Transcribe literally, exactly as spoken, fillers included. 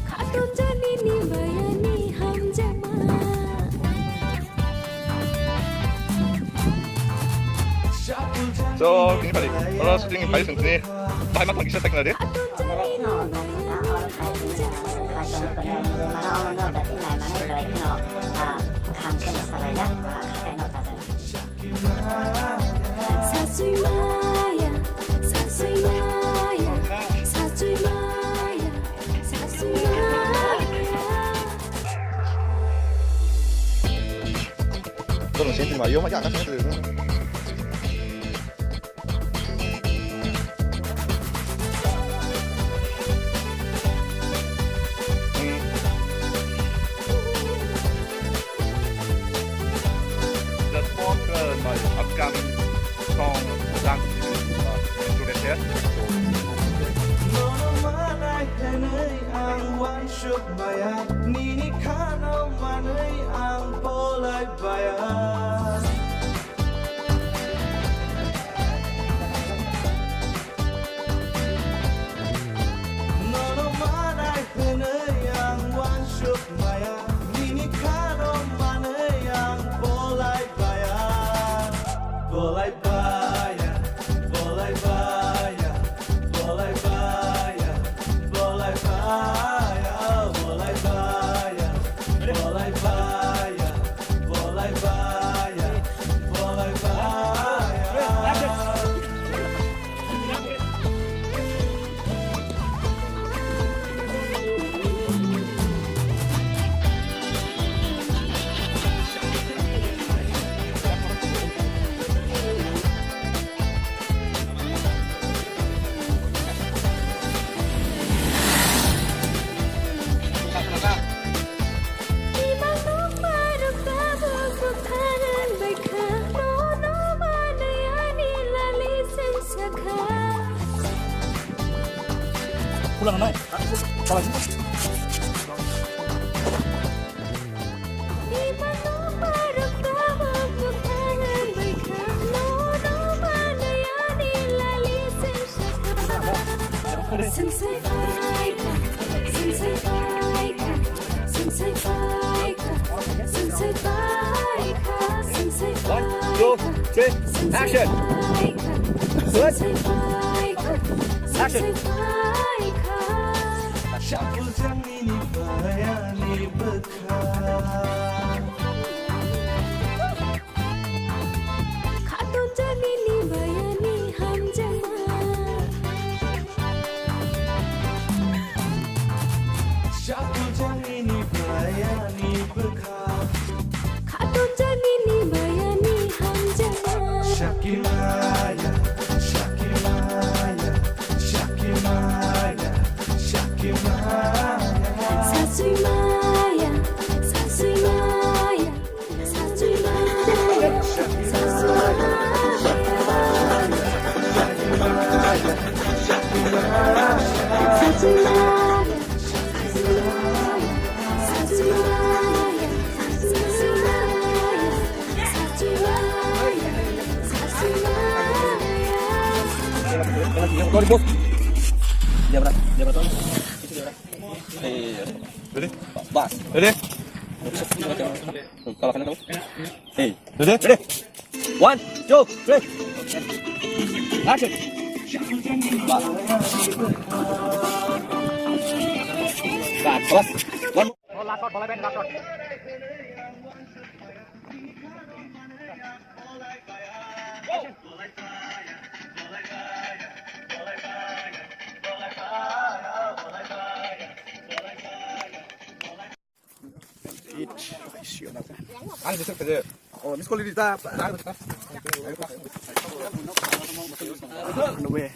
Khatunjani ni bayani hamjakma. So, tini pari, oro shooting ni pari sini, bahai ma thang kisa tak nade. Sasui maya, sasui maya, sasui maya, sasui maya. Bueno, siempre Mario, ya, casi siempre. Just for, uh, my upcoming song, dance, uh, student here. So, Nono manai hwnwi ang uansuk maya, nini khano manwi ang bolai baya. Nono manai hwnwi ang uansuk maya, nini khano manwi ang bolai baya. Bolai baya, bolai baya, bolai baya, bolai baya, bolai baya, bolai baya, bolai baya, bolai baya. Pulang, Nai. Pulang. One, two, three, action. Good. Action. Khatunjani ni bayani hamjakma. Khatunjani ni bayani hamjakma. Shakimaya, Shakimaya, Shakimaya, Shakimaya. Sasui maya, sasui maya. Ready? Bas. Ready? Hey. Ready? Ready? One, two, three. Action. Bas. Bas. One more. It, I see you. Ang bisa kerja. Oh, miss call ini tak? No way.